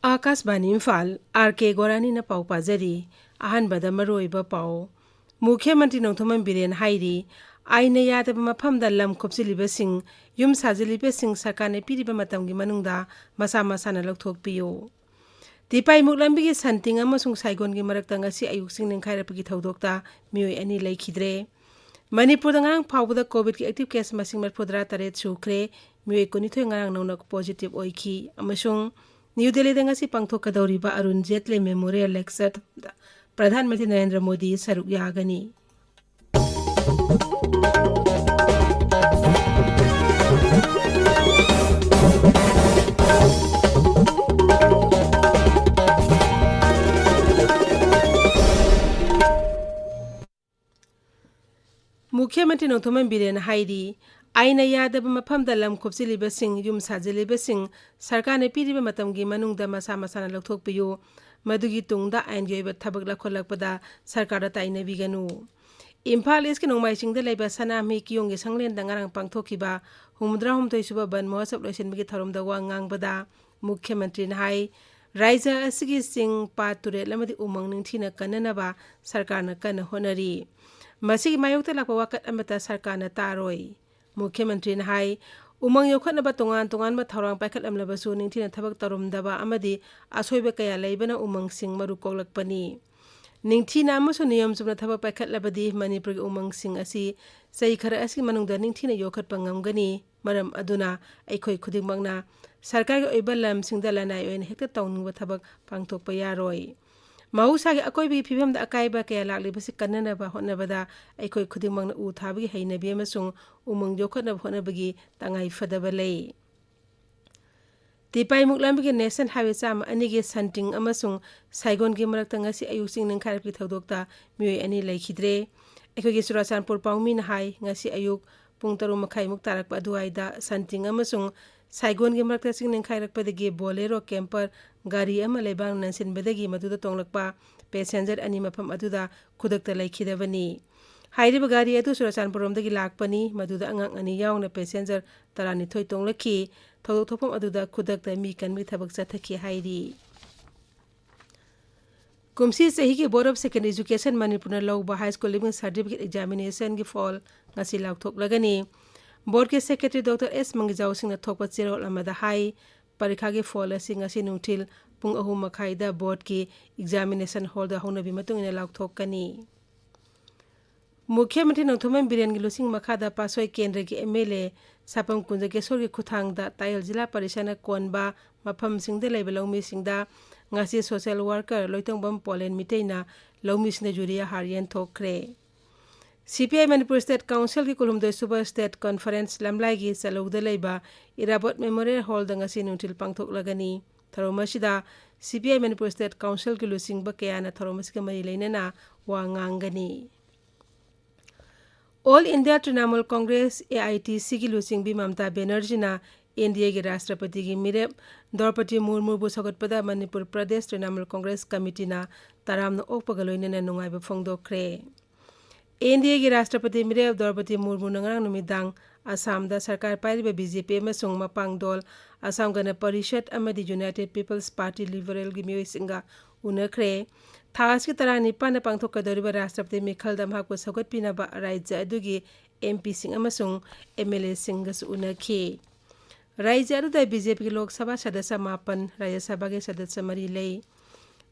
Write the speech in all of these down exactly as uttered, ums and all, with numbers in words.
ꯑꯥꯀꯥꯁꯕꯥꯅꯤ Imphal, R ꯀꯦ ꯒꯣꯔꯥꯅꯤꯅ ꯄꯥꯎ ꯄꯥꯖꯔꯤ꯫ ꯑꯍꯥꯟꯕꯗ ꯃꯔꯨꯑꯣꯏꯕ ꯄꯥꯎ꯫ ꯃꯨꯈ꯭ꯌ ꯃꯟꯇ꯭ꯔꯤ ꯅꯣꯡꯊꯣꯝꯕꯝ ꯕꯤꯔꯦꯟ ꯍꯥꯏꯔꯤ, ꯑꯥꯏꯟꯅ ꯌꯥꯗꯕ ꯃꯐꯝꯗ ꯂꯝ ꯈꯣꯞꯆꯤꯜꯂꯤꯕꯁꯤꯡ, ꯌꯨꯝ ꯁꯥꯖꯤꯜꯂꯤꯕꯁꯤꯡ ꯁꯔꯀꯥꯔꯅ ꯄꯤꯔꯤꯕ ꯃꯇꯝꯒꯤ ꯃꯅꯨꯡꯗ ꯃꯁꯥ ꯃꯁꯥꯅ ꯂꯧꯊꯣꯛꯄꯤꯌꯨ꯫ ꯇꯤꯄꯥꯏꯃꯨꯛ ꯂꯝꯕꯤꯒꯤ ꯁꯟꯇꯤꯡ ꯑꯃꯁꯨꯡ ꯁꯥꯏꯒꯣꯟꯒꯤ ꯃꯔꯛꯇ ꯉꯁꯤ ꯑꯌꯨꯛ ꯆꯤꯡ ꯅꯤꯡꯈꯥꯏꯔꯛꯄꯒꯤ ꯊꯧꯗꯣꯛꯇ ꯃꯤꯑꯣꯏ ꯑꯅꯤ ꯂꯩꯈꯤꯗ꯭ꯔꯦ꯫ ꯃꯅꯤꯄꯨꯔꯗ ꯉꯔꯥꯡ ꯐꯥꯎꯕꯗ ꯀꯣꯚꯤꯗꯀꯤ ꯑꯦꯛꯇꯤꯚ ꯀꯦꯁ ꯃꯁꯤꯡ ꯃꯔꯤꯐꯨꯇꯔꯥ ꯇꯔꯦꯠ ꯁꯨꯈ꯭ꯔꯦ꯫ ꯃꯤꯑꯣꯏ ꯀꯨꯟꯅꯤꯊꯣꯏ ꯉꯔꯥꯡ ꯅꯧꯅ ꯄꯣꯖꯤꯇꯤꯚ ꯑꯣꯏꯈꯤ꯫ ꯑꯃꯁꯨꯡ ꯅ꯭ꯌꯨ ꯗꯦꯜꯂꯤꯗ ꯉꯁꯤ ꯄꯥꯡꯊꯣꯛꯀꯗꯧꯔꯤꯕ ꯑꯔꯨꯟ ꯖꯦꯠꯂꯤ ꯃꯦꯃꯣꯔꯤꯌꯦꯜ ꯂꯦꯛꯆꯔ ꯄ꯭ꯔꯙꯥꯟ ꯃꯟꯇ꯭ꯔꯤ ꯅꯔꯦꯟꯗ꯭ꯔ ꯃꯣꯗꯤ ꯁꯔꯨꯛ ꯌꯥꯒꯅꯤ꯫ ꯃꯨꯈ꯭ꯌ ꯃꯟꯇ꯭ꯔꯤ ꯅꯣꯡꯊꯣꯝꯕꯝ ꯕꯤꯔꯦꯟꯅ ꯍꯥꯏꯔꯤ, ꯑꯥꯏꯟꯅ ꯌꯥꯗꯕ ꯃꯐꯝꯗ ꯂꯝ ꯈꯣꯞꯆꯤꯜꯂꯤꯕꯁꯤꯡ, ꯌꯨꯝ ꯁꯥꯖꯤꯜꯂꯤꯕꯁꯤꯡ ꯁꯔꯀꯥꯔꯅ ꯄꯤꯔꯤꯕ ꯃꯇꯝꯒꯤ ꯃꯅꯨꯡꯗ ꯃꯁꯥ ꯃꯁꯥꯅ ꯂꯧꯊꯣꯛꯄꯤꯌꯨ꯫ ꯃꯗꯨꯒꯤ ꯇꯨꯡꯗ ꯑꯥꯏꯟꯒꯤ ꯑꯣꯏꯕ ꯊꯕꯛ ꯂꯧꯈꯠꯂꯛꯄꯗ ꯁꯔꯀꯥꯔꯗ ꯇꯥꯏꯅꯕꯤꯒꯅꯨ꯫ ꯏꯝꯐꯥꯜ ꯏꯁꯀꯤ ꯅꯣꯡꯃꯥꯏꯖꯤꯡꯗ ꯂꯩꯕ ꯁꯅꯥꯃꯍꯤ ꯀꯤꯌꯣꯡꯒꯤ ꯁꯪꯂꯦꯟꯗ ꯉꯔꯥꯡ ꯄꯥꯡꯊꯣꯛꯈꯤꯕ ꯍꯨꯝꯐꯨꯇꯔꯥ ꯍꯨꯝꯗꯣꯏ ꯁꯨꯕ ꯕꯟ ꯃꯍꯣꯠꯁꯕ ꯂꯣꯏꯁꯤꯟꯕꯒꯤ ꯊꯧꯔꯝꯗ ꯋꯥ ꯉꯥꯡꯕꯗ ꯃꯨꯈ꯭ꯌ ꯃꯟꯇ꯭ꯔꯤꯅ ꯍꯥꯏ, ꯔꯥꯏꯖ꯭ꯌ ꯑꯁꯤꯒꯤ ꯆꯤꯡ, ꯄꯥꯠ, ꯇꯨꯔꯦꯜ ꯑꯃꯗꯤ ꯎꯃꯪ ꯅꯤꯡꯊꯤꯅ ꯀꯟꯅꯅꯕ ꯁꯔꯀꯥꯔꯅ ꯀꯟꯅ ꯍꯣꯠꯅꯔꯤ꯫ ꯃꯁꯤꯒꯤ ꯃꯥꯌꯣꯛꯇ ꯂꯥꯛꯄ ꯋꯥꯀꯠ ꯑꯃꯠꯇ ꯁꯔꯀꯥꯔꯅ ꯇꯥꯔꯣꯏ꯫ ꯃꯨꯈ꯭ꯌ ꯃꯟꯇ꯭ꯔꯤꯅ ꯍꯥꯏ, ꯎꯃꯪ ꯌꯣꯛꯈꯠꯅꯕ ꯇꯣꯉꯥꯟ ꯇꯣꯉꯥꯟꯕ ꯊꯧꯔꯥꯡ ꯄꯥꯏꯈꯠꯂꯝꯂꯕꯁꯨ ꯅꯤꯡꯊꯤꯅ ꯊꯕꯛ ꯇꯧꯔꯝꯗꯕ ꯑꯃꯗꯤ ꯑꯁꯣꯏꯕ ꯀꯌꯥ ꯂꯩꯕꯅ ꯎꯃꯪꯁꯤꯡ ꯃꯔꯨ ꯀꯣꯛꯂꯛꯄꯅꯤ꯫ ꯅꯤꯡꯊꯤꯅ ꯑꯃꯁꯨꯡ ꯅꯤꯌꯣꯝ ꯆꯨꯝꯅ ꯊꯕꯛ ꯄꯥꯏꯈꯠꯂꯕꯗꯤ ꯃꯅꯤꯄꯨꯔꯒꯤ ꯎꯃꯪꯁꯤꯡ ꯑꯁꯤ ꯆꯍꯤ ꯈꯔ ꯑꯁꯤꯒꯤ ꯃꯅꯨꯡꯗ ꯅꯤꯡꯊꯤꯅ ꯌꯣꯛꯈꯠꯄ ꯉꯝꯒꯅꯤ꯫ ꯃꯔꯝ ꯑꯗꯨꯅ ꯑꯩꯈꯣꯏ ꯈꯨꯗꯤꯡꯃꯛꯅ ꯁꯔꯀꯥꯔꯒꯤ ꯑꯣꯏꯕ ꯂꯝꯁꯤꯡꯗ ꯂꯅꯥꯏ ꯑꯣꯏꯅ ꯍꯦꯛꯇ ꯇꯧꯅꯤꯡꯕ ꯊꯕꯛ ꯄꯥꯡꯊꯣꯛꯄ ꯌꯥꯔꯣꯏ꯫ ꯃꯍꯧꯁꯥꯒꯤ ꯑꯀꯣꯏꯕꯒꯤ ꯐꯤꯕꯝꯗ ꯑꯀꯥꯏꯕ ꯀꯌꯥ ꯂꯥꯛꯂꯤꯕꯁꯤ ꯀꯟꯅꯅꯕ ꯍꯣꯠꯅꯕꯗ ꯑꯩꯈꯣꯏ ꯈꯨꯗꯤꯡꯃꯛꯅ ꯎ ꯊꯥꯕꯒꯤ ꯍꯩꯅꯕꯤ ꯑꯃꯁꯨꯡ ꯎꯃꯪ ꯌꯣꯛꯈꯠꯅꯕ ꯍꯣꯠꯅꯕꯒꯤ ꯇꯉꯥꯏ ꯐꯗꯕ ꯂꯩ꯫ ꯇꯤꯄꯥꯏꯃꯨꯛ ꯂꯝꯕꯤꯒꯤ ꯅꯦꯁꯅꯦꯜ ꯍꯥꯏꯋꯦ ꯆꯥꯝꯃ ꯑꯅꯤꯒꯤ ꯁꯟꯇꯤꯡ ꯑꯃꯁꯨꯡ ꯁꯥꯏꯒꯣꯟꯒꯤ ꯃꯔꯛꯇ ꯉꯁꯤ ꯑꯌꯨꯛ ꯆꯤꯡ ꯅꯤꯡꯈꯥꯏꯔꯛꯄꯒꯤ ꯊꯧꯗꯣꯛꯇ ꯃꯤꯑꯣꯏ ꯑꯅꯤ ꯂꯩꯈꯤꯗ꯭ꯔꯦ꯫ ꯑꯩꯈꯣꯏꯒꯤ ꯆꯨꯔꯥꯆꯥꯟꯄꯨꯔ ꯄꯥꯎꯃꯤꯅ ꯍꯥꯏ, ꯉꯁꯤ ꯑꯌꯨꯛ ꯄꯨꯡ ꯇꯔꯨꯛ ꯃꯈꯥꯏꯃꯨꯛ ꯇꯥꯔꯛꯄ ꯑꯗꯨꯋꯥꯏꯗ ꯁꯟꯇꯤꯡ ꯑꯃꯁꯨꯡ ꯁꯥꯏꯒꯣꯟꯒꯤ ꯃꯔꯛꯇ ꯆꯤꯡ ꯅꯤꯡꯈꯥꯏꯔꯛꯄꯗꯒꯤ ꯕꯣꯂꯦꯔꯣ ꯀꯦꯝꯄꯔ ꯒꯥꯔꯤ ꯑꯃ ꯂꯩꯕꯥꯛꯅ ꯅꯟꯁꯤꯟꯕꯗꯒꯤ ꯃꯗꯨꯗ ꯇꯣꯡꯂꯛꯄ ꯄꯦꯁꯦꯟꯖꯔ ꯑꯅꯤ ꯃꯐꯝ ꯑꯗꯨꯗ ꯈꯨꯗꯛꯇ ꯂꯩꯈꯤꯗꯕꯅꯤ꯫ ꯍꯥꯏꯔꯤꯕ ꯒꯥꯔꯤ ꯑꯗꯨ ꯆꯨꯔꯥꯆꯥꯟꯄꯨꯔꯔꯣꯝꯗꯒꯤ ꯂꯥꯛꯄꯅꯤ꯫ ꯃꯗꯨꯗ ꯑꯉꯥꯡ ꯑꯅꯤ ꯌꯥꯎꯅ ꯄꯦꯁꯦꯟꯖꯔ ꯇꯔꯥꯅꯤꯊꯣꯏ ꯇꯣꯡꯂꯛꯈꯤ꯫ ꯊꯧꯗꯣꯛ ꯊꯣꯛꯐꯝ ꯑꯗꯨꯗ ꯈꯨꯗꯛꯇ ꯃꯤ ꯀꯟꯕꯒꯤ ꯊꯕꯛ ꯆꯠꯊꯈꯤ ꯍꯥꯏꯔꯤ꯫ ꯀꯨꯝꯁꯤ ꯆꯍꯤꯒꯤ Board of Secondary Education ꯃꯅꯤꯄꯨꯔꯅ ꯂꯧꯕ High School Leaving Certificate Examinationꯒꯤ ꯐꯣꯜ ꯉꯁꯤ ꯂꯥꯎꯊꯣꯛꯂꯒꯅꯤ꯫ Boardꯀꯤ Secretary Doctor S ꯃꯪꯒꯤꯖꯥꯎ ꯁꯤꯡꯅ ꯊꯣꯛꯄ ꯆꯦꯔꯣꯜ ꯑꯃꯗ ꯍꯥꯏ, ꯄꯔꯤꯈꯥꯒꯤ ꯐꯣꯜ ꯑꯁꯤ ꯉꯁꯤ ꯅꯨꯡꯊꯤꯜ ꯄꯨꯡ ꯑꯍꯨꯝ ꯃꯈꯥꯏꯗ Boardꯀꯤ Examination Hallꯗ ꯍꯧꯅꯕꯤ ꯃꯇꯨꯡ ꯏꯟꯅ ꯂꯥꯎꯊꯣꯛꯀꯅꯤ꯫ ꯃꯨꯈ꯭ꯌ ꯃꯟꯇ꯭ꯔꯤ ꯅꯣꯡꯊꯣꯝꯕꯝ ꯕꯤꯔꯦꯟꯒꯤ ꯂꯨꯆꯤꯡ ꯃꯈꯥꯗ ꯄꯥꯠꯁꯣꯏ ꯀꯦꯟꯗ꯭ꯔꯒꯤ MLA ꯁꯥꯄꯝ ꯀꯨꯟꯖꯒꯦꯁꯣꯔꯒꯤ ꯈꯨꯠꯊꯥꯡꯗ ꯇꯥꯌꯦꯜ ꯖꯤꯂꯥ ꯄꯔꯤꯁꯗꯅ ꯀꯣꯟꯕ ꯃꯐꯝꯁꯤꯡꯗ ꯂꯩꯕ ꯂꯧꯃꯤꯁꯤꯡꯗ ꯉꯁꯤ social worker ꯂꯣꯏꯇꯣꯡꯕꯝ ꯄꯣꯂꯦꯟ ꯃꯤꯇꯩꯅ ꯂꯧꯃꯤꯁꯤꯡꯗ ꯌꯨꯔꯤꯌꯥ ꯍꯥꯔ ꯌꯦꯟꯊꯣꯛꯈ꯭ꯔꯦ꯫ CPI Manipur State Councilꯒꯤ ꯀꯨꯟꯍꯨꯝꯗꯣꯏ ꯁꯨꯕ State Conference ꯂꯝꯂꯥꯏꯒꯤ ꯆꯠꯂꯧꯗ ꯂꯩꯕ ꯏꯔꯥꯕꯣꯠ Memorial Hallꯗ ꯉꯁꯤ ꯅꯨꯡꯊꯤꯜ ꯄꯥꯡꯊꯣꯛꯂꯒꯅꯤ꯫ ꯊꯧꯔꯝ ꯑꯁꯤꯗ CPI Manipur State Councilꯒꯤ ꯂꯨꯆꯤꯡꯕ ꯀꯌꯥꯅ ꯊꯧꯔꯝ ꯑꯁꯤꯒ ꯃꯔꯤ ꯂꯩꯅꯅ ꯋꯥ ꯉꯥꯡꯒꯅꯤ꯫ All India Trinamool Congress, AITCꯒꯤ ꯂꯨꯆꯤꯡꯕꯤ ꯃꯃꯇꯥ ꯕꯦꯅꯔꯖꯤꯅ ꯏꯟꯗꯤꯌꯥꯒꯤ ꯔꯥꯁꯇ꯭ꯔꯄꯇꯤꯒꯤ ꯃꯤꯔꯦꯞ ꯗ꯭ꯔꯧꯄꯗꯤ ꯃꯨꯔꯃꯨꯕꯨ ꯁꯧꯒꯠꯄꯗ ꯃꯅꯤꯄꯨꯔ ꯄ꯭ꯔꯗꯦꯁ ꯇ꯭ꯔꯤꯅꯥꯃꯨꯜ ꯀꯣꯡꯒ꯭ꯔꯦꯁ ꯀꯃꯤꯇꯤꯅ ꯇꯔꯥꯝꯅ ꯑꯣꯛꯄꯒ ꯂꯣꯏꯅꯅ ꯅꯨꯡꯉꯥꯏꯕ ꯐꯣꯡꯗꯣꯛꯈ꯭ꯔꯦ꯫ ꯏꯟꯗꯤꯌꯥꯒꯤ ꯔꯥꯁꯇ꯭ꯔꯄꯇꯤ ꯃꯤꯔꯦꯞ ꯗ꯭ꯔꯧꯄꯗꯤ ꯃꯨꯔꯃꯨꯅ ꯉꯔꯥꯡ ꯅꯨꯃꯤꯗꯥꯡ ꯑꯁꯥꯝꯗ ꯁꯔꯀꯥꯔ ꯄꯥꯏꯔꯤꯕ BJP ꯑꯃꯁꯨꯡ ꯃꯄꯥꯡꯗꯣꯜ ꯑꯁꯥꯝ ꯒꯅ ꯄꯔꯤꯁꯠ ꯑꯃꯗꯤ United People's Party Liberalꯒꯤ ꯃꯤꯑꯣꯏꯁꯤꯡꯒ ꯎꯅꯈ꯭ꯔꯦ꯫ ꯊꯥ ꯑꯁꯤꯒꯤ ꯇꯔꯥꯅꯤꯄꯥꯟꯗ ꯄꯥꯡꯊꯣꯛꯀꯗꯧꯔꯤꯕ ꯔꯥꯁꯇ꯭ꯔꯄꯇꯤ ꯃꯤꯈꯜꯗ ꯃꯍꯥꯛꯄꯨ ꯁꯧꯒꯠꯄꯤꯅꯕ ꯔꯥꯖ꯭ꯌ ꯑꯗꯨꯒꯤ MPꯁꯤꯡ ꯑꯃꯁꯨꯡ MLAꯁꯤꯡꯒꯁꯨ ꯎꯅꯈꯤ꯫ ꯔꯥꯖ꯭ꯌ ꯑꯗꯨꯗ BJPꯒꯤ ꯂꯣꯛ ꯁꯚꯥ ꯁꯗꯁ꯭ꯌ ꯃꯥꯄꯟ, ꯔꯥꯖ꯭ꯌ ꯁꯚꯥꯒꯤ ꯁꯗꯁ꯭ꯌ ꯃꯔꯤ ꯂꯩ꯫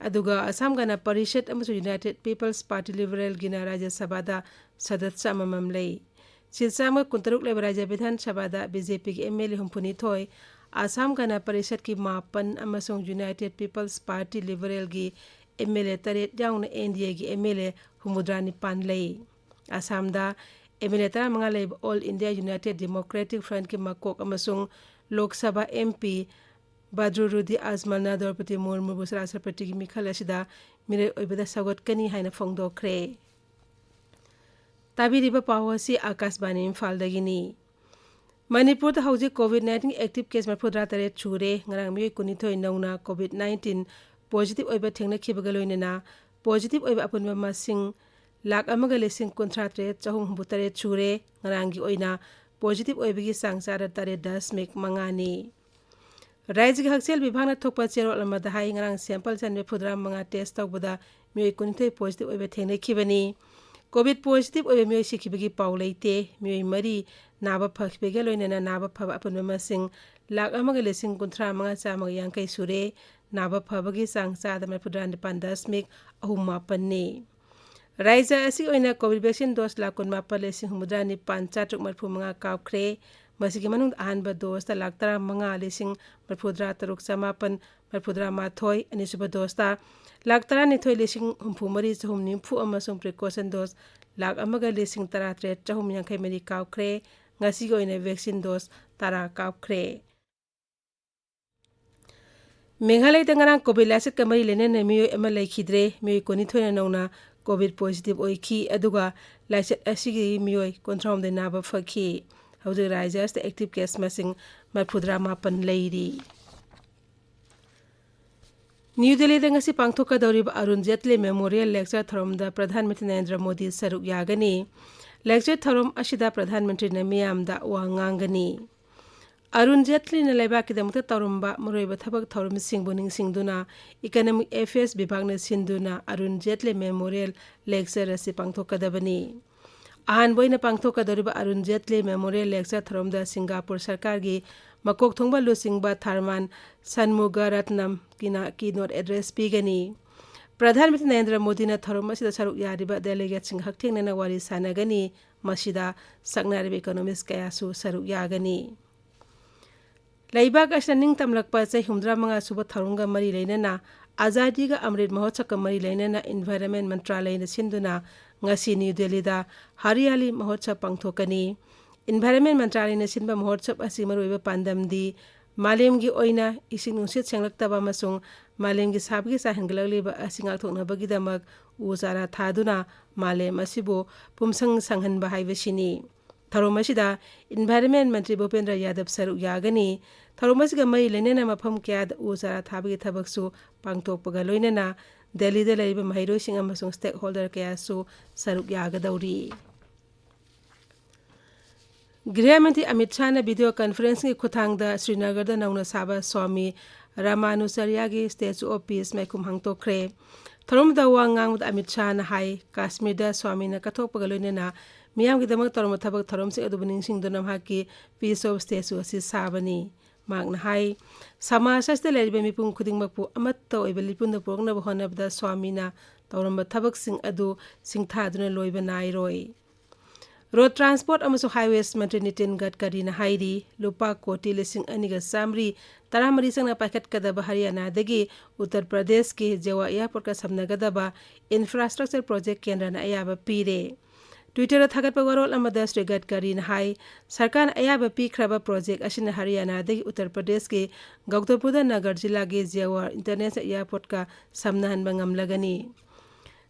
ꯑꯗꯨꯒ ꯑꯁꯥꯝ ꯒꯅ ꯄꯔꯤꯁꯠ ꯑꯃꯁꯨꯡ United People's Party Liberalꯒꯤꯅ ꯔꯥꯖ꯭ꯌ ꯁꯚꯥꯗ ꯁꯗꯁ꯭ꯌ ꯑꯃꯃꯝ ꯂꯩ꯫ ꯁꯤꯠ ꯆꯥꯝꯃ ꯀꯨꯟꯇꯔꯨꯛ ꯂꯩꯕ ꯔꯥꯖ꯭ꯌ ꯕꯤꯙꯥꯟ ꯁꯚꯥꯗ BJPꯒꯤ MLA ꯍꯨꯝꯐꯨꯅꯤꯊꯣꯏ, ꯑꯁꯥꯝ ꯒꯅ ꯄꯔꯤꯁꯠꯀꯤ ꯃꯥꯄꯟ ꯑꯃꯁꯨꯡ United People's Party Liberalꯒꯤ MLA ꯇꯔꯦꯠ ꯌꯥꯎꯅ NDAꯒꯤ MLA ꯍꯨꯝꯐꯨꯇꯔꯥ ꯅꯤꯄꯥꯟ ꯂꯩ꯫ ꯑꯁꯥꯝꯗ MLA ꯇꯔꯥꯃꯉꯥ ꯂꯩꯕ All India United Democratic Frontꯀꯤ ꯃꯀꯣꯛ ꯑꯃꯁꯨꯡ ꯂꯣꯛ ꯁꯚꯥ MP ꯕꯗ꯭ꯔꯨꯔꯨꯗꯤ ꯑꯖꯃꯜꯅ ꯗ꯭ꯔꯧꯄꯗꯤ ꯃꯨꯔꯃꯨꯕꯨ ꯔꯥꯁꯇ꯭ꯔꯄꯇꯤꯒꯤ ꯃꯤꯈꯜ ꯑꯁꯤꯗ ꯃꯤꯔꯦꯞ ꯑꯣꯏꯕꯗ ꯁꯧꯒꯠꯀꯅꯤ ꯍꯥꯏꯅ ꯐꯣꯡꯗꯣꯛꯈ꯭ꯔꯦ꯫ ꯇꯥꯕꯤꯔꯤꯕ ꯄꯥꯎ ꯑꯁꯤ ꯑꯥꯀꯥꯁꯕꯥꯅꯤ ꯏꯝꯐꯥꯜꯗꯒꯤꯅꯤ꯫ ꯃꯅꯤꯄꯨꯔꯗ ꯍꯧꯖꯤꯛ COVID nineteen active case ꯃꯔꯤꯐꯨꯇꯔꯥ ꯇꯔꯦꯠ ꯁꯨꯔꯦ꯫ ꯉꯔꯥꯡ ꯃꯤꯑꯣꯏ ꯀꯨꯟꯅꯤꯊꯣꯏ ꯅꯧꯅ COVID nineteen positive ꯑꯣꯏꯕ ꯊꯦꯡꯅꯈꯤꯕꯒ ꯂꯣꯏꯅꯅ positive ꯑꯣꯏꯕ ꯑꯄꯨꯟꯕ ꯃꯁꯤꯡ ꯂꯥꯈ ꯑꯃꯒ ꯂꯤꯁꯤꯡ ꯀꯨꯟꯊ꯭ꯔꯥ ꯇꯔꯦꯠ ꯆꯍꯨꯝ ꯍꯨꯝꯐꯨ ꯇꯔꯦꯠ ꯁꯨꯔꯦ꯫ ꯉꯔꯥꯡꯒꯤ ꯑꯣꯏꯅ ꯄꯣꯖꯤꯇꯤꯚ ꯑꯣꯏꯕꯒꯤ ꯆꯥꯡ ꯆꯥꯗ ꯇꯔꯦꯠ ꯗꯁꯃꯤꯛ ꯃꯉꯥꯅꯤ꯫ ꯔꯥꯖ꯭ꯌꯒꯤ ꯍꯛꯁꯦꯜ ꯕꯤꯚꯥꯒꯅ ꯊꯣꯛꯄ ꯆꯦꯔꯣꯜ ꯑꯃꯗ ꯍꯥꯏ, ꯉꯔꯥꯡ ꯁꯦꯝꯄꯜ ꯆꯟꯕ ꯐꯨꯗ꯭ꯔꯥ ꯃꯉꯥ ꯇꯦꯁ ꯇꯧꯕꯗ ꯃꯤꯑꯣꯏ ꯀꯨꯟꯅꯤꯊꯣꯏ ꯄꯣꯖꯤꯇꯤꯚ ꯑꯣꯏꯕ ꯊꯦꯡꯅꯈꯤꯕꯅꯤ꯫ ꯀꯣꯚꯤꯗ ꯄꯣꯖꯤꯇꯤꯚ ꯑꯣꯏꯕ ꯃꯤꯑꯣꯏ ꯁꯤꯈꯤꯕꯒꯤ ꯄꯥꯎ ꯂꯩꯇꯦ꯫ ꯃꯤꯑꯣꯏ ꯃꯔꯤ ꯅꯥꯕ ꯐꯈꯤꯕꯒ ꯂꯣꯏꯅꯅ ꯅꯥꯕ ꯐꯕ ꯑꯄꯨꯟꯕ ꯃꯁꯤꯡ ꯂꯥꯈ ꯑꯃꯒ ꯂꯤꯁꯤꯡ ꯀꯨꯟꯊ꯭ꯔꯥ ꯃꯉꯥ ꯆꯥꯝꯃꯒ ꯌꯥꯡꯈꯩ ꯁꯨꯔꯦ꯫ ꯅꯥꯕ ꯐꯕꯒꯤ ꯆꯥꯡ ꯆꯥꯗ ꯃꯔꯤꯐꯨꯇꯔꯥ ꯅꯤꯄꯥꯟ ꯗꯁꯃꯤꯛ ꯑꯍꯨꯝ ꯃꯥꯄꯟꯅꯤ꯫ ꯔꯥꯖ꯭ꯌ ꯑꯁꯤꯒꯤ ꯑꯣꯏꯅ ꯀꯣꯚꯤꯗ ꯚꯦꯛꯁꯤꯟ ꯗꯣꯁ ꯂꯥꯈ ꯀꯨꯟꯃꯥꯄꯟ ꯂꯤꯁꯤꯡ ꯍꯨꯝꯐꯨꯇꯔꯥ ꯅꯤꯄꯥꯟ ꯆꯥꯇ꯭ꯔꯨꯛ ꯃꯔꯤꯐꯨ ꯃꯉꯥ ꯀꯥꯞꯈ꯭ꯔꯦ꯫ ꯃꯁꯤꯒꯤ ꯃꯅꯨꯡꯗ ꯑꯍꯥꯟꯕ ꯗꯣꯁꯇ ꯂꯥꯈ ꯇꯔꯥꯃꯉꯥ ꯂꯤꯁꯤꯡ ꯃꯔꯤꯐꯨꯇꯔꯥ ꯇꯔꯨꯛ ꯆꯃꯥꯄꯟ ꯃꯔꯤꯐꯨꯇꯔꯥ ꯃꯥꯊꯣꯏ, ꯑꯅꯤꯁꯨꯕ ꯗꯣꯁꯇ ꯂꯥꯈ ꯇꯔꯥꯅꯤꯊꯣꯏ ꯂꯤꯁꯤꯡ ꯍꯨꯝꯐꯨ ꯃꯔꯤ ꯆꯍꯨꯝ ꯅꯤꯐꯨ ꯑꯃꯁꯨꯡ ꯄ꯭ꯔꯤꯀꯣꯁꯟ ꯗꯣꯁ ꯂꯥꯈ ꯑꯃꯒ ꯂꯤꯁꯤꯡ ꯇꯔꯥꯇꯔꯦꯠ ꯆꯍꯨꯝ ꯌꯥꯡꯈꯩ ꯃꯔꯤ ꯀꯥꯞꯈ꯭ꯔꯦ꯫ ꯉꯁꯤꯒꯤ ꯑꯣꯏꯅ ꯚꯦꯛꯁꯤꯟ ꯗꯣꯁ ꯇꯔꯥ ꯀꯥꯞꯈ꯭ꯔꯦ꯫ ꯃꯦꯘꯥꯂꯌꯗ ꯉꯔꯥꯡ ꯀꯣꯚꯤꯗ ꯂꯥꯏꯆꯠꯀ ꯃꯔꯤ ꯂꯩꯅꯅ ꯃꯤꯑꯣꯏ ꯑꯃ ꯂꯩꯈꯤꯗ꯭ꯔꯦ꯫ ꯃꯤꯑꯣꯏ ꯀꯨꯟꯅꯤꯊꯣꯏꯅ ꯅꯧꯅ ꯀꯣꯚꯤꯗ ꯄꯣꯖꯤꯇꯤꯚ ꯑꯣꯏꯈꯤ, ꯑꯗꯨꯒ ꯂꯥꯏꯆꯠ ꯑꯁꯤꯒꯤ ꯃꯤꯑꯣꯏ ꯀꯨꯟꯊ꯭ꯔꯥꯍꯨꯝꯗꯣꯏ ꯅꯥꯕ ꯐꯈꯤ꯫ ꯍꯧꯖꯤꯛ ꯔꯥꯖ꯭ꯌ ꯑꯁꯤꯗ ꯑꯦꯛꯇꯤꯚ ꯀꯦꯁ ꯃꯁꯤꯡ ꯃꯔꯤꯐꯨꯇꯔꯥ ꯃꯥꯄꯟ ꯂꯩꯔꯤ꯫ ꯅ꯭ꯌꯨ ꯗꯦꯜꯂꯤꯗ ꯉꯁꯤ ꯄꯥꯡꯊꯣꯛꯀꯗꯧꯔꯤꯕ ꯑꯔꯨꯟ ꯖꯦꯠꯂꯤ ꯃꯦꯃꯣꯔꯤꯌꯦꯜ ꯂꯦꯛꯆꯔ ꯊꯧꯔꯝꯗ ꯄ꯭ꯔꯙꯥꯟ ꯃꯟꯇ꯭ꯔꯤ ꯅꯔꯦꯟꯗ꯭ꯔ ꯃꯣꯗꯤ ꯁꯔꯨꯛ ꯌꯥꯒꯅꯤ꯫ ꯂꯦꯛꯆꯔ ꯊꯧꯔꯝ ꯑꯁꯤꯗ ꯄ꯭ꯔꯙꯥꯟ ꯃꯟꯇ꯭ꯔꯤꯅ ꯃꯤꯌꯥꯝꯗ ꯋꯥ ꯉꯥꯡꯒꯅꯤ꯫ ꯑꯔꯨꯟ ꯖꯦꯠꯂꯤꯅ ꯂꯩꯕꯥꯛꯀꯤꯗꯃꯛꯇ ꯇꯧꯔꯝꯕ ꯃꯔꯨꯑꯣꯏꯕ ꯊꯕꯛ ꯊꯧꯔꯝꯁꯤꯡꯕꯨ ꯅꯤꯡꯁꯤꯡꯗꯨꯅ ꯏꯀꯣꯅꯣꯃꯤꯛ ꯑꯦꯐꯤꯌꯔꯁ ꯕꯤꯚꯥꯒꯅ ꯁꯤꯟꯗꯨꯅ ꯑꯔꯨꯟ ꯖꯦꯠꯂꯤ ꯃꯦꯃꯣꯔꯤꯌꯦꯜ ꯂꯦꯛꯆꯔ ꯑꯁꯤ ꯄꯥꯡꯊꯣꯛꯀꯗꯕꯅꯤ꯫ ꯑꯍꯥꯟꯕ ꯑꯣꯏꯅ ꯄꯥꯡꯊꯣꯛꯀꯗꯧꯔꯤꯕ ꯑꯔꯨꯟ ꯖꯦꯠꯂꯤ ꯃꯦꯃꯣꯔꯤꯌꯦꯜ ꯂꯦꯛꯆꯔ ꯊꯧꯔꯝꯗ ꯁꯤꯡꯒꯥꯄꯨꯔ ꯁꯔꯀꯥꯔꯒꯤ ꯃꯀꯣꯛ ꯊꯣꯡꯕ ꯂꯨꯆꯤꯡꯕ ꯊꯔꯃꯥꯟ ꯁꯟꯃꯨꯒꯔꯠꯅꯝꯒꯤꯅ ꯀꯤꯅꯣꯠ ꯑꯦꯗ꯭ꯔꯦꯁ ꯄꯤꯒꯅꯤ꯫ ꯄ꯭ꯔꯙꯥꯟ ꯃꯟꯇ꯭ꯔꯤ ꯅꯔꯦꯟꯗ꯭ꯔ ꯃꯣꯗꯤꯅ ꯊꯧꯔꯝ ꯑꯁꯤꯗ ꯁꯔꯨꯛ ꯌꯥꯔꯤꯕ ꯗꯦꯂꯤꯒꯦꯠꯁꯤꯡ ꯍꯛꯊꯦꯡꯅꯅ ꯋꯥꯔꯤ ꯁꯥꯟꯅꯒꯅꯤ꯫ ꯃꯁꯤꯗ ꯁꯛꯅꯥꯏꯔꯕ ꯏꯀꯣꯅꯣꯃꯤꯁ ꯀꯌꯥꯁꯨ ꯁꯔꯨꯛ ꯌꯥꯒꯅꯤ꯫ ꯂꯩꯕꯥꯛ ꯑꯁꯤꯅ ꯅꯤꯡꯇꯝꯂꯛꯄ ꯆꯍꯤ ꯍꯨꯝꯐꯨꯇꯔꯥ ꯃꯉꯥ ꯁꯨꯕ ꯊꯧꯔꯝꯒ ꯃꯔꯤ ꯂꯩꯅꯅ ꯑꯖꯥꯗꯤꯒ ꯑꯃ꯭ꯔꯤꯠ ꯃꯍꯣꯠꯁꯕꯀ ꯃꯔꯤ ꯂꯩꯅꯅ ꯏꯟꯚꯥꯏꯔꯟꯃꯦꯟ ꯃꯟꯇ꯭ꯔꯥꯂꯌꯅ ꯁꯤꯟꯗꯨꯅ ꯉꯁꯤ ꯅ꯭ꯌꯨ ꯗꯦꯜꯂꯤꯗ ꯍꯔꯤꯌꯥꯂꯤ ꯃꯍꯣꯠꯁꯕ ꯄꯥꯡꯊꯣꯛꯀꯅꯤ꯫ ꯏꯟꯚꯥꯏꯔꯟꯃꯦꯟ ꯃꯟꯇ꯭ꯔꯥꯂꯌꯅ ꯁꯤꯟꯕ ꯃꯍꯣꯠꯁꯕ ꯑꯁꯤ ꯃꯔꯨꯑꯣꯏꯕ ꯄꯥꯟꯗꯝꯗꯤ ꯃꯥꯂꯦꯝꯒꯤ ꯑꯣꯏꯅ ꯏꯁꯤꯡ ꯅꯨꯡꯁꯤꯠ ꯁꯦꯡꯂꯛꯇꯕ ꯑꯃꯁꯨꯡ ꯃꯥꯂꯦꯝꯒꯤ ꯁꯥꯕꯒꯤ ꯆꯥꯡ ꯍꯦꯟꯒꯠꯂꯛꯂꯤꯕ ꯑꯁꯤ ꯉꯥꯛꯊꯣꯛꯅꯕꯒꯤꯗꯃꯛ ꯎ ꯆꯥꯔꯥ ꯊꯥꯗꯨꯅ ꯃꯥꯂꯦꯝ ꯑꯁꯤꯕꯨ ꯄꯨꯝꯁꯪ ꯁꯪꯍꯟꯕ ꯍꯥꯏꯕꯁꯤꯅꯤ꯫ ꯊꯧꯔꯝ ꯑꯁꯤꯗ ꯏꯟꯚꯥꯏꯔꯟꯃꯦꯟ ꯃꯟꯇ꯭ꯔꯤ ꯚꯨꯄꯦꯟꯗ꯭ꯔ ꯌꯥꯗꯕ ꯁꯔꯨꯛ ꯌꯥꯒꯅꯤ꯫ ꯊꯧꯔꯝ ꯑꯁꯤꯒ ꯃꯔꯤ ꯂꯩꯅꯅ ꯃꯐꯝ ꯀꯌꯥꯗ ꯎ ꯆꯥꯔꯥ ꯊꯥꯕꯒꯤ ꯊꯕꯛꯁꯨ ꯄꯥꯡꯊꯣꯛꯄꯒ ꯂꯣꯏꯅꯅ ꯗꯦꯜꯂꯤꯗ ꯂꯩꯔꯤꯕ ꯃꯍꯩꯔꯣꯏꯁꯤꯡ ꯑꯃꯁꯨꯡ ꯁ꯭ꯇꯦꯛꯍꯣꯜꯗꯔ ꯀꯌꯥꯁꯨ ꯁꯔꯨꯛ ꯌꯥꯒꯗꯧꯔꯤ꯫ ꯒ꯭ꯔꯤꯍ ꯃꯟꯇ꯭ꯔꯤ ꯑꯃꯤꯠ ꯁꯥꯍꯅ ꯚꯤꯗꯤꯑꯣ ꯀꯟꯐꯔꯦꯟꯁꯤꯡꯒꯤ ꯈꯨꯠꯊꯥꯡꯗ ꯁ꯭ꯔꯤꯅꯒꯔꯗ ꯅꯧꯅ ꯁꯥꯕ ꯁ꯭ꯋꯥꯃꯤ ꯔꯥꯃꯥꯅꯨꯆꯥꯔꯌꯥꯒꯤ ꯁ꯭ꯇꯦꯆꯨ ꯑꯣꯐ ꯄꯤꯁ ꯃꯥꯏꯈꯨꯝ ꯍꯥꯡꯗꯣꯛꯈ꯭ꯔꯦ꯫ ꯊꯧꯔꯝꯗꯨꯗ ꯋꯥ ꯉꯥꯡꯕꯗ ꯑꯃꯤꯠ ꯁꯥꯍꯅ ꯍꯥꯏ, ꯀꯥꯁꯃꯤꯔꯗ ꯁ꯭ꯋꯥꯃꯤꯅ ꯀꯠꯊꯣꯛꯄꯒ ꯂꯣꯏꯅꯅ ꯃꯤꯌꯥꯝꯒꯤꯗꯃꯛ ꯇꯧꯔꯝꯕ ꯊꯕꯛ ꯊꯧꯔꯝꯁꯤꯡ ꯑꯗꯨꯕꯨ ꯅꯤꯡꯁꯤꯡꯗꯨꯅ ꯃꯍꯥꯛꯀꯤ ꯄꯤꯁ ꯑꯣꯐ ꯁ꯭ꯇꯦꯆꯨ ꯑꯁꯤ ꯁꯥꯕꯅꯤ꯫ ꯃꯍꯥꯛꯅ ꯍꯥꯏ, ꯁꯃꯥꯖ ꯑꯁꯤꯗ ꯂꯩꯔꯤꯕ ꯃꯤꯄꯨꯝ ꯈꯨꯗꯤꯡꯃꯛꯄꯨ ꯑꯃꯠꯇ ꯑꯣꯏꯕ ꯂꯤꯄꯨꯟꯗ ꯄꯨꯔꯛꯅꯕ ꯍꯣꯠꯅꯕꯗ ꯁ꯭ꯋꯥꯃꯤꯅ ꯇꯧꯔꯝꯕ ꯊꯕꯛꯁꯤꯡ ꯑꯗꯨ ꯁꯤꯡꯊꯥꯗꯨꯅ ꯂꯣꯏꯕ ꯅꯥꯏꯔꯣꯏ꯫ ꯔꯣꯗ ꯇ꯭ꯔꯥꯟꯁꯄꯣꯔꯠ ꯑꯃꯁꯨꯡ ꯍꯥꯏꯋꯦꯁ ꯃꯟꯇ꯭ꯔꯤ ꯅꯤꯇꯤꯟ ꯒꯗꯀꯔꯤꯅ ꯍꯥꯏꯔꯤ, ꯂꯨꯄꯥ ꯀꯣꯇꯤ ꯂꯤꯁꯤꯡ ꯑꯅꯤꯒ ꯆꯥꯃꯔꯤ ꯇꯔꯥꯃꯔꯤ ꯆꯪꯅ ꯄꯥꯏꯈꯠꯀꯗꯕ ꯍꯔꯤꯌꯥꯅꯥꯗꯒꯤ ꯎꯠꯇꯔ ꯄ꯭ꯔꯗꯦꯁꯀꯤ ꯖꯦꯋꯥ ꯑꯦꯌꯥꯔꯄꯣꯔꯠꯀ ꯁꯝꯅꯒꯗꯕ ꯏꯟꯐ꯭ꯔꯥꯁ꯭ꯇ꯭ꯔꯛꯆꯔ ꯄ꯭ꯔꯣꯖꯦꯛ ꯀꯦꯟꯗ꯭ꯔꯅ ꯑꯌꯥꯕ ꯄꯤꯔꯦ꯫ ꯇ꯭ꯋꯤꯇꯔꯗ ꯊꯥꯒꯠꯄ ꯋꯥꯔꯣꯜ ꯑꯃꯗ ꯁ꯭ꯔꯤ ꯒꯗꯀꯔꯤꯅ ꯍꯥꯏ, ꯁꯔꯀꯥꯔꯅ ꯑꯌꯥꯕ ꯄꯤꯈ꯭ꯔꯕ ꯄ꯭ꯔꯣꯖꯦꯛ ꯑꯁꯤꯅ ꯍꯔꯤꯌꯥꯅꯥꯗꯒꯤ ꯎꯠꯇꯔ ꯄ꯭ꯔꯗꯦꯁꯀꯤ ꯒꯧꯇꯝꯕꯨꯗ ꯅꯒꯔ ꯖꯤꯂꯥꯒꯤ ꯖꯦꯋꯥ ꯏꯟꯇꯔꯅꯦꯁꯅꯦꯜ ꯑꯦꯌꯥꯔꯄꯣꯔꯠꯀ ꯁꯝꯅꯍꯟꯕ ꯉꯝꯂꯒꯅꯤ꯫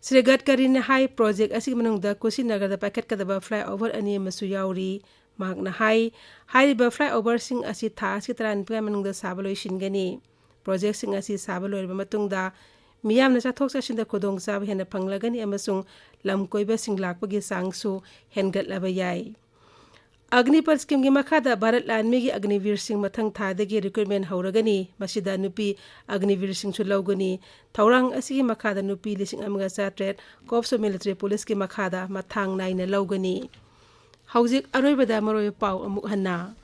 ꯁ꯭ꯔꯤ ꯒꯗꯀꯔꯤꯅ ꯍꯥꯏ, ꯄ꯭ꯔꯣꯖꯦꯛ ꯑꯁꯤꯒꯤ ꯃꯅꯨꯡꯗ ꯀꯨꯁꯤꯅꯒꯔꯗ ꯄꯥꯏꯈꯠꯀꯗꯕ ꯐ꯭ꯂꯥꯏꯑꯣꯚꯔ ꯑꯅꯤ ꯑꯃꯁꯨ ꯌꯥꯎꯔꯤ꯫ ꯃꯍꯥꯛꯅ ꯍꯥꯏ, ꯍꯥꯏꯔꯤꯕ ꯐ꯭ꯂꯥꯏꯑꯣꯚꯔꯁꯤꯡ ꯑꯁꯤ ꯊꯥ ꯑꯁꯤꯒꯤ ꯇꯔꯥꯅꯤꯄꯥꯟ ꯃꯅꯨꯡꯗ ꯁꯥꯕ ꯂꯣꯏꯁꯤꯟꯒꯅꯤ꯫ ꯄ꯭ꯔꯣꯖꯦꯛꯁꯤꯡ ꯑꯁꯤ ꯁꯥꯕ ꯂꯣꯏꯔꯕ ꯃꯇꯨꯡꯗ ꯃꯤꯌꯥꯝꯅ ꯆꯠꯊꯣꯛ ꯆꯠꯁꯤꯟꯗ ꯈꯨꯗꯣꯡꯆꯥꯕ ꯍꯦꯟꯅ ꯐꯪꯂꯒꯅꯤ ꯑꯃꯁꯨꯡ ꯂꯝ ꯀꯣꯏꯕꯁꯤꯡ ꯂꯥꯛꯄꯒꯤ ꯆꯥꯡꯁꯨ ꯍꯦꯟꯒꯠꯂꯕ ꯌꯥꯏ꯫ ꯑꯒꯅꯤꯄꯊ ꯁ꯭ꯀꯤꯝꯒꯤ ꯃꯈꯥꯗ ꯚꯥꯔꯠ ꯂꯥꯟꯃꯤꯒꯤ ꯑꯒꯅꯤꯕꯤꯔꯁꯤꯡ ꯃꯊꯪ ꯊꯥꯗꯒꯤ ꯔꯤꯀ꯭ꯔꯨꯠꯃꯦꯟ ꯍꯧꯔꯒꯅꯤ꯫ ꯃꯁꯤꯗ ꯅꯨꯄꯤ ꯑꯒꯅꯤꯕꯤꯔꯁꯤꯡꯁꯨ ꯂꯧꯒꯅꯤ꯫ ꯊꯧꯔꯥꯡ ꯑꯁꯤꯒꯤ ꯃꯈꯥꯗ ꯅꯨꯄꯤ ꯂꯤꯁꯤꯡ ꯑꯃꯒ ꯆꯥꯇ꯭ꯔꯦꯠ ꯀꯣꯞꯁ ꯑꯣꯐ ꯃꯤꯂꯤꯇꯔꯤ ꯄꯨꯂꯤꯁꯀꯤ ꯃꯈꯥꯗ ꯃꯊꯥꯡ ꯅꯥꯏꯅ ꯂꯧꯒꯅꯤ꯫ ꯍꯧꯖꯤꯛ ꯑꯔꯣꯏꯕꯗ ꯃꯔꯨꯑꯣꯏꯕ ꯄꯥꯎ ꯑꯃꯨꯛ ꯍꯟꯅ꯫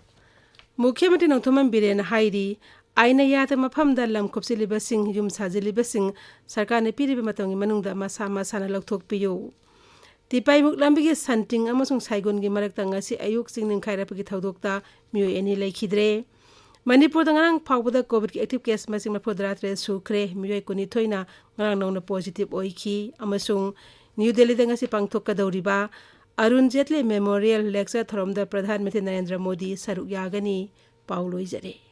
ꯃꯨꯈ꯭ꯌ ꯃꯟꯇ꯭ꯔꯤ ꯅꯣꯡꯊꯣꯝꯕꯝ ꯕꯤꯔꯦꯟꯅ ꯍꯥꯏꯔꯤ, ꯑꯥꯏꯟꯅ ꯌꯥꯗꯕ ꯃꯐꯝꯗ ꯂꯝ ꯀꯨꯞꯁꯤꯜꯂꯤꯕꯁꯤꯡ, ꯌꯨꯝ ꯁꯥꯖꯤꯜꯂꯤꯕꯁꯤꯡ ꯁꯔꯀꯥꯔꯅ ꯄꯤꯔꯤꯕ ꯃꯇꯝꯒꯤ ꯃꯅꯨꯡꯗ ꯃꯁꯥ ꯃꯁꯥꯅ ꯂꯧꯊꯣꯛꯄꯤꯌꯨ꯫ ꯇꯤꯄꯥꯏꯃꯨꯛ ꯂꯝꯕꯤꯒꯤ ꯁꯟꯇꯤꯡ ꯑꯃꯁꯨꯡ ꯁꯥꯏꯒꯣꯟꯒꯤ ꯃꯔꯛꯇ ꯉꯁꯤ ꯑꯌꯨꯛ ꯆꯤꯡ ꯅꯤꯡꯈꯥꯏꯔꯛꯄꯒꯤ ꯊꯧꯗꯣꯛꯇ ꯃꯤꯑꯣꯏ ꯑꯅꯤ ꯂꯩꯈꯤꯗ꯭ꯔꯦ꯫ ꯃꯅꯤꯄꯨꯔꯗ ꯉꯔꯥꯡ ꯐꯥꯎꯕꯗ ꯀꯣꯚꯤꯗꯀꯤ ꯑꯦꯛꯇꯤꯚ ꯀꯦꯁ ꯃꯁꯤꯡ ꯃꯔꯤꯐꯨꯇꯔꯥ ꯇꯔꯦꯠ ꯁꯨꯈ꯭ꯔꯦ꯫ ꯃꯤꯑꯣꯏ ꯀꯨꯟꯅꯤꯊꯣꯏꯅ ꯉꯔꯥꯡ ꯅꯧꯅ ꯄꯣꯖꯤꯇꯤꯚ ꯑꯣꯏꯈꯤ꯫ ꯑꯃꯁꯨꯡ ꯅ꯭ꯌꯨ ꯗꯦꯜꯂꯤꯗ ꯉꯁꯤ ꯄꯥꯡꯊꯣꯛꯀꯗꯧꯔꯤꯕ ꯑꯔꯨꯟ ꯖꯦꯠꯂꯤ ꯃꯦꯃꯣꯔꯤꯌꯦꯜ ꯂꯦꯛꯆꯔ ꯊꯧꯔꯝꯗ ꯄ꯭ꯔꯙꯥꯟ ꯃꯟꯇ꯭ꯔꯤ ꯅꯔꯦꯟꯗ꯭ꯔ ꯃꯣꯗꯤ ꯁꯔꯨꯛ ꯌꯥꯒꯅꯤ꯫ ꯄꯥꯎ ꯂꯣꯏꯖꯔꯦ꯫